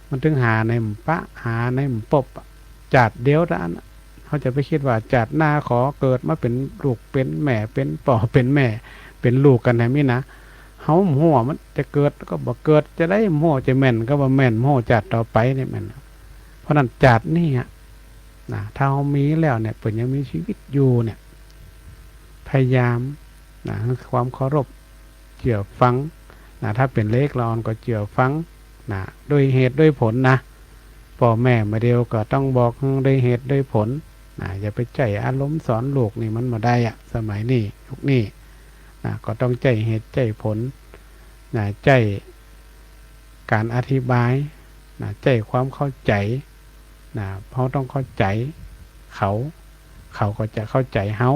มันตึงหาไหนบ่ปะ หาไหนบ่ปบอะ จาติเดียวเต้าอั้นน่ะ เฮาจะไปกึ๊ดว่าจาติหน้าขอเกิดมาเป๋นลูกเป๋นแม่ เป๋นป้อเป๋นแม่ เป๋นลูกกั๋นแหมนี่นะ เฮาบ่ฮู้ว่ามันจะเกิดก็บ่เกิด จะใดบ่ฮู้ จะแม่นก็บ่แม่น บ่ฮู้จาติต่อไปนี่แม่น เพราะนั้นจาตินี้อะนะ ถ้าเฮามีแล้วเนี่ย เปิ้นยังมีชีวิตอยู่เนี่ย พยายามนะ หื้อความเคารพ เจื้อฟังนะ ถ้าเป๋นเล็กละอ่อนก็เจื้อฟังนะ ด้วยเหตุด้วยผลนะ ป้อแม่มาเดียวก็ต้องบอกหื้อด้วยเหตุด้วยผลนะ อย่าไปใจ๊อารมณ์สอนลูกนี่มันบ่ได้อะ สมัยนี้ ยุคนี้นะ ก็ต้องใจ๊เหตุใจ๊ผลนะ ใจ๊ก๋านอธิบายนะ ใจ๊ความเข้าใจ๋นะ เฮาต้องเข้าใจ๋เขา เขาก็จะเข้าใจ๋เฮา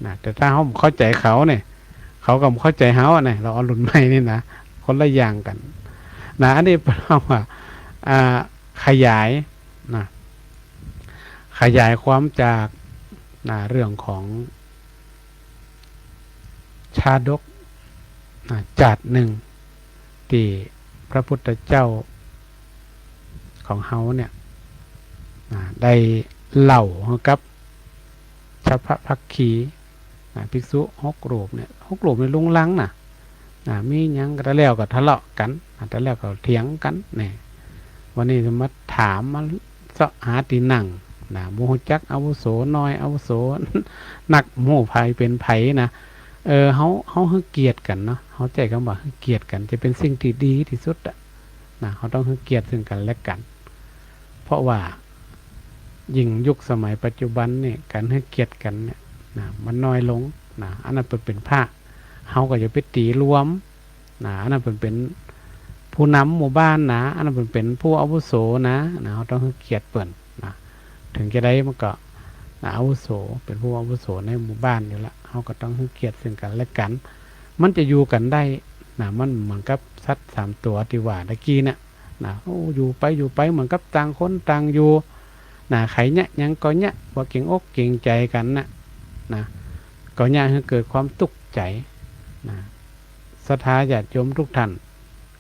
นะ แต่ถ้าเฮาบ่เข้าใจ๋เขาเนี่ย เขาก็บ่เข้าใจ๋เฮาอะนะ ลาวเอารุ่นใหม่นี่นะ คนละอย่างกั๋นนะ อันนี้เฮาว่า อ่า ขยายนะ ขยายความจากนะ เรื่องของชาดกนะ จาตินึ่ง ตี้พระพุทธเจ้าของเฮาเนี่ยนะ ได้เล่าหื้อกับฉัพพภักขีนะ ภิกษุหกรูปเนี่ย หกรูปนี่ลุงลังนะ นะ มีหยังก็แต่แล้วก็ทะเลาะกั๋นนะ แต่แล้วก็เถียงกั๋นนี่ วันนี้มาถาม มาเซาะหาตี้นั่งนะ บ่ฮู้จักอาวุโสน้อย อาวุโสนัก บ่ฮู้ใผเป๋นใผนะ เออ เฮา เฮาหื้อเกียรติกั๋นเนาะ เฮาใจ๊กำว่าหื้อเกียรติกั๋น จะเป๋นสิ่งตี้ดีตี้สุดอะนะ เฮาต้องหื้อเกียรติซึ่งกั๋นและกั๋น เพราะว่ายิ่งยุคสมัยปัจจุบันนี่ ก๋านหื้อเกียรติกั๋นเนี่ยนะ มันน้อยลงนะ อันนั้นเปิ้นเป๋นพระ เฮาก็อย่าไปตี๋รวมนะ อันนั้นเปิ้นเป๋นผู้นำหมู่บ้านนะ อันนั้นเปิ้นเป๋นผู้อาวุโสนะ นะ เฮาต้องหื้อเกียรติเปิ้นนะ เถิงจะใดมันก็นะ อาวุโส เป๋นผู้อาวุโสในหมู่บ้านอยู่ละ เฮาก็ต้องหื้อเกียรติซึ่งกั๋นและกั๋น มันจะอยู่กั๋นได้นะ มันเหมือนกับสัตว์สามตั๋วตี้ว่าตะกี้เนี่ยนะ โอ้ อยู่ไปอยู่ไปเหมือนกับต่างคนต่างอยู่นะ ใผเยียะหยังก็เยียะ บ่เกรงอกเกรงใจ๋กั๋นนะ นะ ก็เยียะหื้อเกิดความตุ๊กข์ใจ๋นะ ศรัทธาญาติโยมทุกท่าน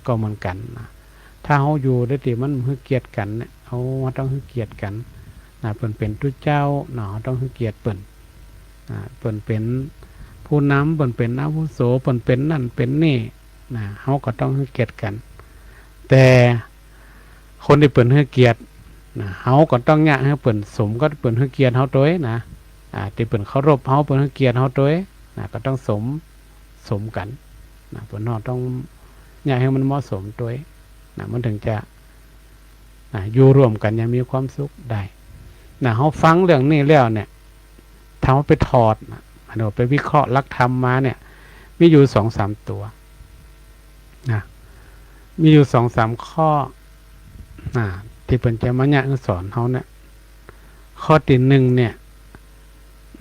ก็เหมือนกั๋นนะ ถ้าเฮาอยู่ได้ตี้มันหื้อเกียรติกั๋นเนี่ย เฮาต้องหื้อเกียรติกั๋นนะ เปิ้นเป๋นตุ๊เจ้าเนาะ เฮาต้องหื้อเกียรติเปิ้นนะ เปิ้นเป๋นผู้นำ เปิ้นเป๋นอาวุโส เปิ้นเป๋นนั่นเป๋นนี่นะ เฮาก็ต้องหื้อเกียรติกั๋น แต่คนตี้เปิ้นหื้อเกียรตินะ เฮาก็ต้องเยียะหื้อเปิ้นสมกับเปิ้นหื้อเกียรติเฮาตวยนะ อ่า ตี้เปิ้นเคารพเฮา เปิ้นหื้อเกียรติเฮาตวยนะ ก็ต้องสม สมกั๋นนะ เปิ้นเฮาต้องเยียะหื้อมันเหมาะสมตวยนะ มันเถิงจะนะ อยู่ร่วมกั๋นอย่างมีความสุขได้นะ เฮาฟังเรื่องนี้แล้วเนี่ย ถ้าเฮาไปถอดนะ เฮาไปวิเคราะห์หลักธรรมมาเนี่ย มีอยู่สองสามตั๋วนะ มีอยู่สองสามข้อนะ ตี้เปิ้นจะมาเยียะหื้อสอนเฮาเนี่ย ข้อตี้นึ่งเนี่ย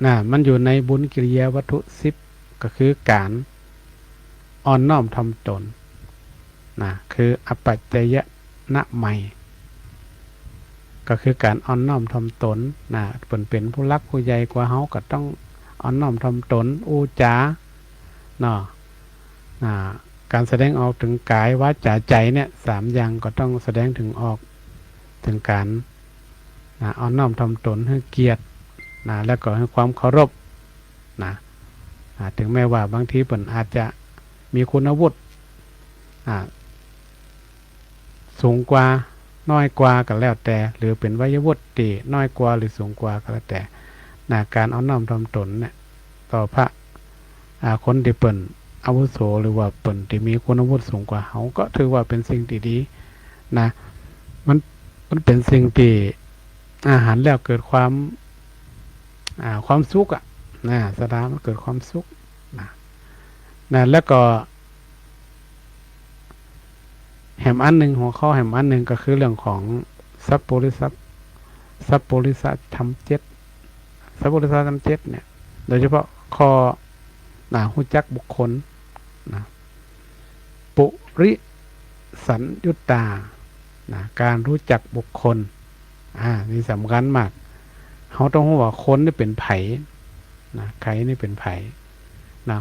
นะ มันอยู่ในบุญกิริยาวัตถุสิบ ก็คือก๋านอ่อนน้อมถ่อมตนนะ คืออปัจจยนมัย ก็คือก๋านอ่อนน้อมถ่อมตนนะ เปิ้นเป๋นผู้หลักผู้ใหญ่กว่าเฮาก็ต้องอ่อนน้อมถ่อมตน อู้จ๋าเนาะ อ่า ก๋านแสดงออกเถิงก๋าย วาจ๋า ใจ๋เนี่ย สามอย่างก็ต้องแสดงเถิงออก เถิงก๋าน นะ อ่อนน้อมถ่อมตน หื้อเกียรติ นะ แล้วก็หื้อความเคารพ นะ อ่า เถิงแม้ว่าบางทีเปิ้นอาจจะมีคุณวุฒิ อ่า สูงกว่า น้อยกว่าก็แล้วแต่ หรือเป๋นวัยวุฒิตี้น้อยกว่าหรือสูงกว่าก็แล้วแต่ นะ ก๋านอ่อนน้อมถ่อมตนเนี่ย ต่อพระ อ่า คนตี้เปิ้นอาวุโส หรือว่าเปิ้นตี้มีคุณวุฒิสูงกว่าเฮา ก็ถือว่าเป๋นสิ่งตี้ดี นะ มัน มันเป๋นสิ่งตี้ อ่า หันแล้วเกิดความ อ่า ความสุขอะ นะ ศรัทธามันเกิดความสุข นะ นะ แล้วก็ แหมอันนึ่ง หัวข้อแหมอันนึ่งก็คือเรื่องของสัพปุริสะ สัพปุริสธรรมเจ็ด สัพปุริสธรรมเจ็ดเนี่ย โดยเฉพาะข้อ นะ ฮู้จักบุคคล นะ ปุริสัญญุตตา นะ ก๋านฮู้จักบุคคล อ่า นี่สำคัญมาก เฮาต้องฮู้ว่าคนนี่เป๋นใผ นะ ใผนี่เป๋นใผ นะ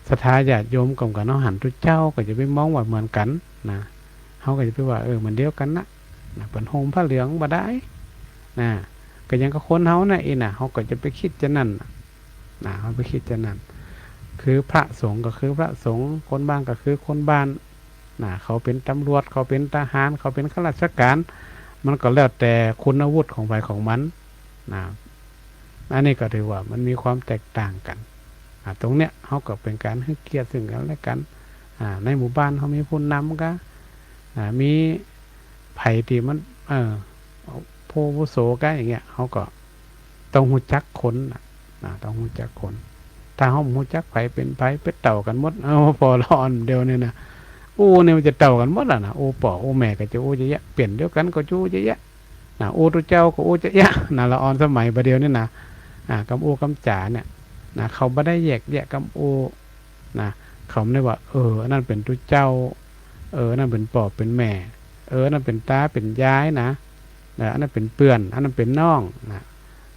ศรัทธาญาติโยมก็เหมือนกั๋น เฮาหันตุ๊เจ้าก็จะไปมองว่าเหมือนกั๋น นะ เฮาก็จะไปว่า เออ เหมือนเดียวกั๋นนะ นะ เปิ้นห่มผ้าเหลืองบ่ได้ นะ ก็ยังกับคนเฮานะ อี้นะ เฮาก็จะไปกึ๊ดจานั้นนะ นะ เฮาไปกึ๊ดจานั้น คือพระสงฆ์ก็คือพระสงฆ์ คนบ้านก็คือคนบ้าน นะ เขาเป๋นตำรวจ เขาเป๋นทหาร เขาเป๋นข้าราชก๋าน มันก็แล้วแต่คุณวุฒิของใผของมัน นะ อันนี้ก็ถือว่ามันมีความแตกต่างกั๋น อ่า ตรงเนี้ยเฮาก็เป๋นก๋านหื้อเกียรติซึ่งกั๋นและกั๋น อ่า ในหมู่บ้านเฮามีผู้นำกา อ่า มีใผตี้มัน เออ ผู้อาวุโสกา อย่างเงี้ย เฮาก็ต้องฮู้จักคนนะ นะ ต้องฮู้จักคน ถ้าเฮาบ่ฮู้จักใผเป๋นใผ ไปเต้ากั๋นหมด เอ้า ปอละอ่อนเดียวนี่นะ อู้นี่มันจะเต้ากั๋นหมดอะนะ อู้ป้ออู้แม่ก็จะอู้จะแยะ เป๋นเดียวกั๋นก็จะอู้จะแยะ นะ อู้ตุ๊เจ้าก็อู้จะแยะ นะ ละอ่อนสมัยบ่าเดี่ยวนี่นะ อ่า กำอู้กำจ๋าเนี่ย นะ เขาบ่ได้แยกแยะกำอู้ นะ เขาบ่ได้ว่า เออ อันนั้นเป๋นตุ๊เจ้า เออ อันนั้นเป๋นป้อเป๋นแม่ เออ อันนั้นเป๋นต๋าเป๋นยายนะ นะ อันนั้นเป๋นเปื้อน อันนั้นเป๋นน้อง นะ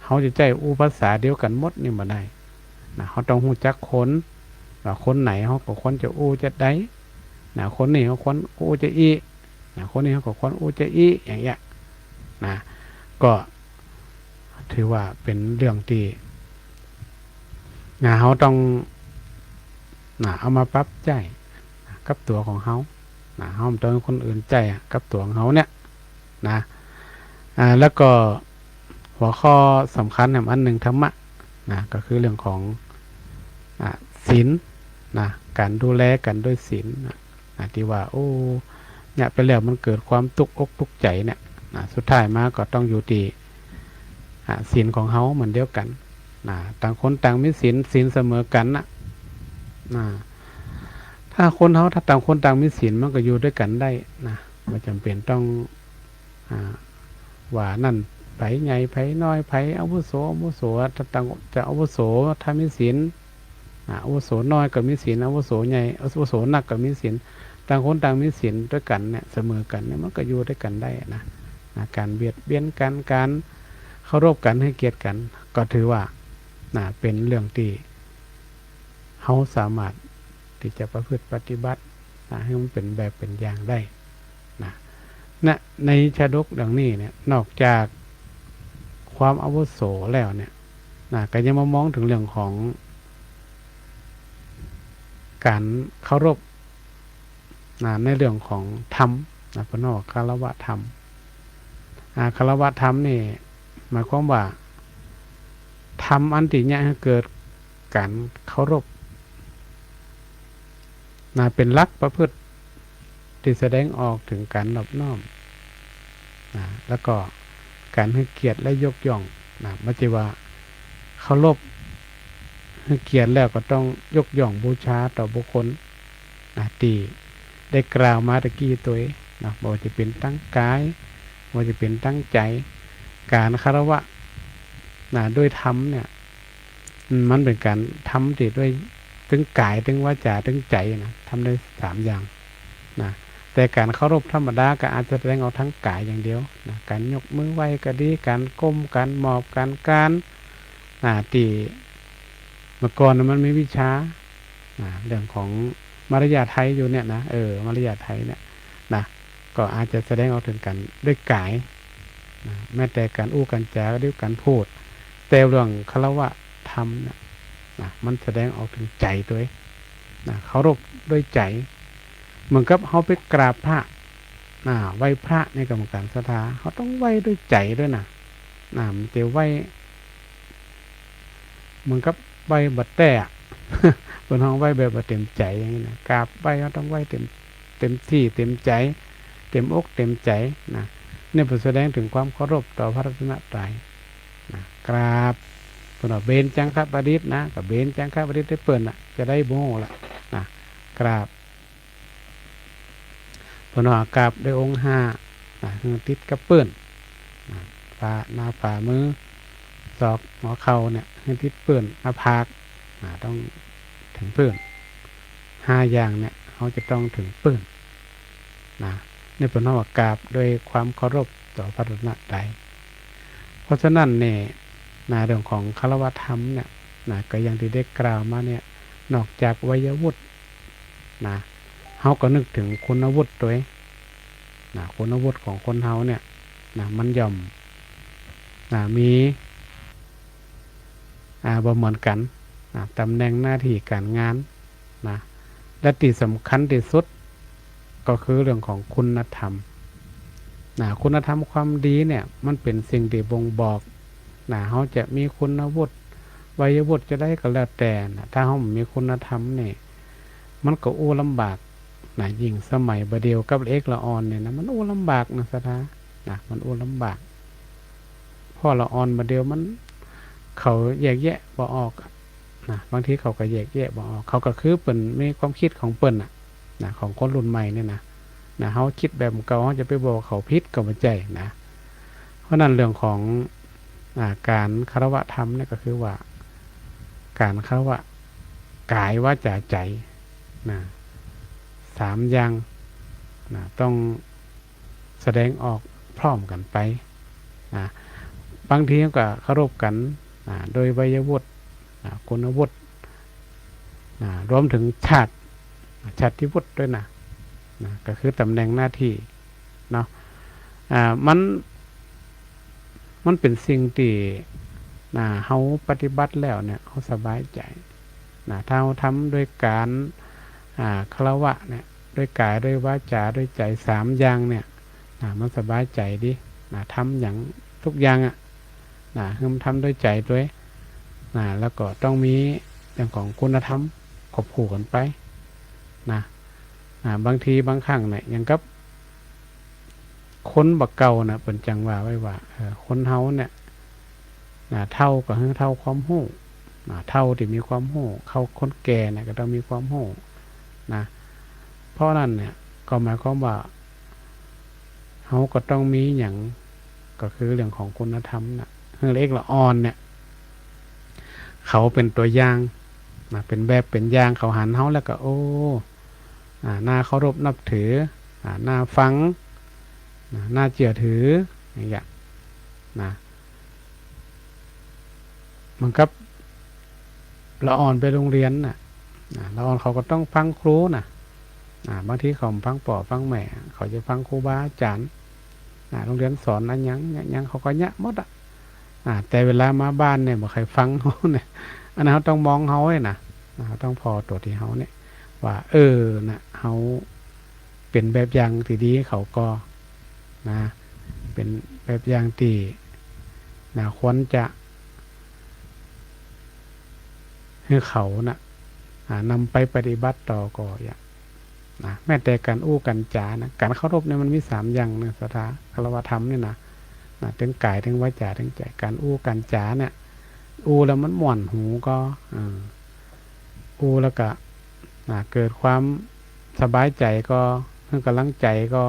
เฮาจะใจ๊อู้ภาษาเดียวกั๋นหมดนี่บ่ได้ นะ เฮาต้องฮู้จักคน ว่าคนไหนเฮาก็ควรจะอู้จะใด นะ คนนี้เฮาควรอู้จะอี้ นะ คนนี้เฮาก็ควรอู้จะอี้ อย่างเงี้ย นะ ก็ถือว่าเป๋นเรื่องตี้ นะ เฮาต้อง นะ เอามาปรับใจ๊กับตั๋วของเฮา นะ เฮาบ่ต้องหื้อคนอื่นใจ๊อะ กับตั๋วของเฮาเนี่ย นะ อ่า แล้วก็หัวข้อสำคัญแหมอันนึ่ง ธรรมะ นะ ก็คือเรื่องของ อ่า ศีล นะ ก๋านดูแลกั๋นด้วยศีลนะ นะ ตี้ว่า โอ้ เนี่ย ไปแล้วมันเกิดความตุ๊กอกตุ๊กใจ๋เนี่ย นะ สุดท้ายมาก็ต้องอยู่ตี้ อ่า ศีลของเฮาเหมือนเดียวกั๋น นะ ต่างคนต่างมีศีล ศีลเสมอกั๋นนะ นะ ถ้าคนเฮา ถ้าต่างคนต่างมีศีล มันก็อยู่ด้วยกั๋นได้นะ บ่จ๋ำเป๋นต้อง อ่า ว่านั่นใผใหญ่ใผน้อย ใผอาวุโส อาวุโส ถ้าต่างจะอาวุโส ถ้ามีศีล อ่า อาวุโสน้อยก็มีศีล อาวุโสใหญ่ อาวุโสนักก็มีศีล ต่างคนต่างมีศีลด้วยกั๋นเนี่ย เสมอกั๋นเนี่ย มันก็อยู่ด้วยกั๋นได้นะ นะ ก๋านเบียดเบียนกั๋น ก๋านเคารพกั๋น หื้อเกียรติกั๋น ก็ถือว่า นะ เป๋นเรื่องตี้เฮาสามารถตี้จะประพฤติปฏิบัติ นะ หื้อมันเป๋นแบบเป๋นอย่างได้ นะ นะ ในชาดกดังนี้เนี่ย นอกจากความอาวุโสแล้วเนี่ย นะ ก็ยังมามองเถิงเรื่องของก๋านเคารพ นะ ในเรื่องของธรรม นะ เปิ้นว่าคารวะธรรม อ่า คารวะธรรมนี่หมายความว่า ธรรมอันตี้เยียะหื้อเกิดก๋านเคารพ นะ เป๋นหลักประพฤติตี้แสดงออกเถิงก๋านนอบน้อม นะ แล้วก็ก๋านหื้อเกียรติและยกย่อง นะ บ่ใจ้ว่าเคารพ หื้อเกียรติแล้วก็ต้องยกย่องบูชาต่อบุคคล นะ ตี้ได้กล่าวมาตะกี้ตวยนะ บ่ว่าจะเป๋นตางก๋าย บ่ว่าจะเป๋นตางใจ๋ ก๋านคารวะ นะ ด้วยธรรมเนี่ย อืม มันเป๋นก๋านทำตี้ด้วย ตึงก๋าย ตึงวาจา ตึงใจ๋นะ ทำได้สามอย่างนะ แต่ก๋านเคารพธรรมดาก็อาจจะแสดงออกตางก๋ายอย่างเดียวนะ ก๋านยกมือไหว้ก็ดี ก๋านก้ม ก๋านหมอบ ก๋านคาน นะ ตี้เมื่อก่อนน่ะมันมีวิชา นะ เรื่องของมารยาทไทยอยู่เนี่ยนะ เออ มารยาทไทยเนี่ยนะ ก็อาจจะแสดงออกเถิงก๋านด้วยก๋าย นะ แม้แต่ก๋านอู้ก๋านจ๋า หรือก๋านพูด แต่เรื่องคารวะธรรมเนี่ยนะ มันแสดงออกเถิงใจ๋ตวยนะ เคารพด้วยใจ๋ เหมือนกับเฮาไปกราบพระนะ ไหว้พระนี่ก็เหมือนกั๋น ศรัทธา เฮาต้องไหว้ด้วยใจ๋ตวยนะ นะ บ่ใจ้ไหว้ เหมือนกับไหว้บ่แต๊อะ เปิ้นฮ้องไหว้แบบบ่เต๋มใจ๋อย่างนี้นะ กราบไหว้เฮาต้องไหว้เต๋ม เต๋มตี้ เต๋มใจ๋ เต๋มอกเต๋มใจ๋นะ เนี่ยเปิ้นแสดงเถิงความเคารพต่อพระรัตนตรัยนะ กราบ เปิ้นว่าเบญจังคประดิษฐ์นะ ก็เบญจังคประดิษฐ์หื้อเปิ้นน่ะ จะได้บ่ฮู้ละนะ กราบ เปิ้นว่ากราบด้วยองค์ห้านะ หื้อติดกับปื้นนะ ฝ่า หน้าฝ่ามือ ศอก หัวเข่าเนี่ย หื้อติดปื้น หน้าผากนะ ต้องเถิงปื้น ห้าอย่างเนี่ย เฮาจะต้องเถิงปื้นนะ เนี่ยเปิ้นฮ้องว่ากราบด้วยความเคารพต่อพระรัตนตรัย เพราะฉะนั้นเนี่ยนะ เรื่องของคารวะธรรมเนี่ยนะ ก็อย่างตี้ได้กล่าวมาเนี่ย นอกจากไวยาวุธนะ เฮาก็นึกเถิงคุณวุฒิตวยนะ คุณวุฒิของคนเฮาเนี่ยนะ มันย่อมนะ มี อ่า บ่เหมือนกั๋นนะ ต๋ำแหน่ง หน้าตี้ ก๋านงานนะ และตี้สำคัญตี้สุดก็คือเรื่องของคุณธรรมนะ คุณธรรมความดีเนี่ย มันเป๋นสิ่งตี้บ่งบอกนะ เฮาจะมีคุณวุฒิ ไวยาวุธจะใดก็แล้วแต่นะ ถ้าเฮาบ่มีคุณธรรมนี่ มันก็อู้ลำบากนะ ยิ่งสมัยบ่าเดี่ยวกับละเอกละอ่อนเนี่ยนะ มันอู้ลำบากนะ ศรัทธา นะ มันอู้ลำบาก เพราะละอ่อนบ่าเดี่ยวมัน เขาแยกแยะบ่ออกอะนะ บางทีเขาก็แยกแยะบ่ออก เขาก็คือเปิ้นมีความกึ๊ดของเปิ้นน่ะนะ ของคนรุ่นใหม่เนี่ยนะ นะ เฮากึ๊ดแบบเก่า เฮาจะไปบอกเขาผิดก็บ่ใจ้นะ เพราะนั้นเรื่องของ อ่า ก๋านคารวะธรรมเนี่ยก็คือว่า ก๋านคารวะกาย วาจา ใจ๋นะ สามอย่างนะ ต้องแสดงออกพร้อมกั๋นไปนะ บางทีก็เคารพกั๋นนะ โดยไวยาวุธนะ คุณวุธนะ รวมเถิงชาติ ชาติวุธตวยนะ นะ ก็คือต๋ำแหน่งหน้าตี้เนาะ อ่า มัน มันเป๋นสิ่งตี้ นะ เฮาปฏิบัติแล้วเนี่ย เฮาสบายใจ๋นะ ถ้าเฮาทำด้วยก๋าน อ่า คารวะเนี่ย ด้วยกาย ด้วยวาจา ด้วยใจ๋ สามอย่างเนี่ย นะ มันสบายใจ๋ดีนะ ทำหยัง ทุกอย่างอะนะ หื้อมันทำด้วยใจ๋ตวยนะ แล้วก็ต้องมีเรื่องของคุณธรรมควบคู่กั๋นไปนะ นะ บางทีบางครั้งเนี่ย อย่างกับคนบ่าเก่าน่ะ เปิ้นจั่งว่าไว้ว่า เออ คนเฮาเนี่ยนะ เฒ่าก็หื้อเฒ่าความฮู้นะ เฒ่าตี้มีความฮู้ เขาคนแก่น่ะก็ต้องมีความฮู้นะ เพราะนั้นเนี่ย ก็หมายความว่า เฮาก็ต้องมีหยัง ก็คือเรื่องของคุณธรรมน่ะ หื้อละเอกละอ่อนเนี่ย เขาเป๋นตั๋วอย่างนะ เป๋นแบบเป๋นอย่าง เขาหันเฮาแล้วก็ โอ้ อ่า น่าเคารพนับถือ อ่า น่าฟังนะ น่าเจื้อถือ อย่างเงี้ยนะ เหมือนกับละอ่อนไปโฮงเฮียนน่ะ นะ ละอ่อนเขาก็ต้องฟังครูน่ะ อ่า บางทีเขาบ่ฟังป้อฟังแม่ เขาจะฟังครูบาอาจ๋ารย์ อ่า โฮงเฮียนสอนอะหยัง อะหยัง เขาก็เยียะหมดอะ อ่า แต่เวลามาบ้านเนี่ย บ่ใค่ฟังเฮาเนี่ย อันนั้นเฮาต้องมองเฮาไว้นะ นะ เฮาต้องผ่อตั๋วตี้เฮาเนี่ย ว่า เออ นะ เฮาเป๋นแบบอย่างตี้ดี เขาก็ นะ เป๋นแบบอย่างตี้ นะ ควรจะ หื้อเขาน่ะ อ่า นำไปปฏิบัติต่อก็อย่าง นะ แม้แต่ก๋านอู้ก๋านจ๋านะ ก๋านเคารพเนี่ยมันมีสามอย่างนะ ศรัทธา คารวะธรรมเนี่ยนะ นะ เถิงกาย เถิงวาจา เถิงใจ๋ ก๋านอู้ก๋านจ๋าเนี่ย อู้แล้วมันม่วนหูก็ เออ อู้แล้วก็ นะ เกิดความสบายใจ๋ก็ หื้อกำลังใจ๋ก็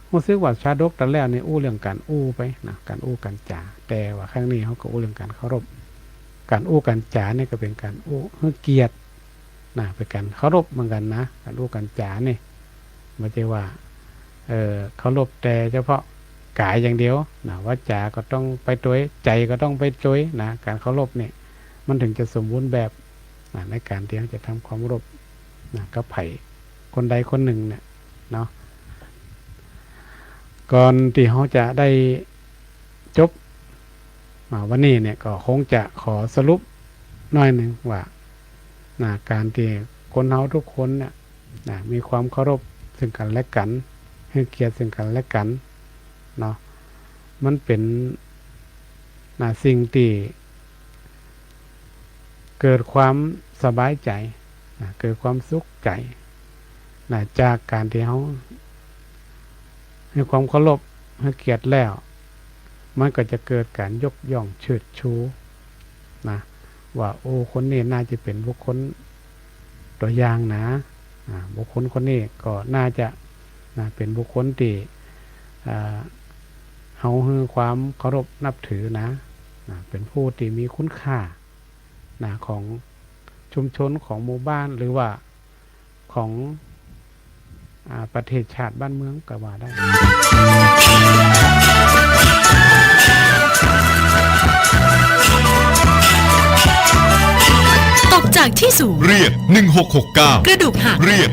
ฮู้สึกว่าชาดกต๋อนแรกนี่อู้เรื่องก๋านอู้ไปนะ ก๋านอู้ก๋านจ๋า แต่ว่าครั้งนี้เฮาก็อู้เรื่องก๋านเคารพ ก๋านอู้ก๋านจ๋านี่ก็เป๋นก๋านอู้หื้อเกียรตินะ เป๋นก๋านเคารพเหมือนกั๋นนะ ก๋านอู้ก๋านจ๋านี่ บ่ใจ้ว่า เอ่อ เคารพแต่เฉพาะกายอย่างเดียวนะ วาจาก็ต้องไปตวย ใจ๋ก็ต้องไปตวยนะ ก๋านเคารพเนี่ย มันเถิงจะสมบูรณ์แบบนะ ในก๋านตี้เฮาจะทำความเคารพนะ กับใผคนใดคนนึ่งเนี่ยเนาะ ก่อนตี้เฮาจะได้ จบ อ่า วันนี้เนี่ยก็คงจะขอสรุปหน้อยนึ่งว่า นะ ก๋านตี้คนเฮากู้คนเนี่ย นะ มีความเคารพซึ่งกั๋นและกั๋น หื้อเกียรติซึ่งกั๋นและกั๋น เนาะ มันเป๋น นะ สิ่งตี้เกิดความสบายใจ๋ นะ เกิดความสุขใจ๋ นะ จากก๋านตี้เฮาหื้อความเคารพ หื้อเกียรติแล้ว มันก็จะเกิดก๋านยกย่องเชิดชู นะ ว่า โอ้ คนนี้น่าจะเป๋นบุคคลตั๋วอย่างนะ อ่า บุคคลคนนี้ก็น่าจะ นะ เป๋นบุคคลตี้ อ่า เฮาหื้อความเคารพนับถือนะ นะ เป๋นผู้ตี้มีคุณค่า นะ ของชุมชน ของหมู่บ้าน หรือว่าของ อ่า ประเทศชาติบ้านเมืองก็ว่าได้ ตกจากที่สูง เรียก หนึ่งหกหกเก้า กระดูกหัก เรียก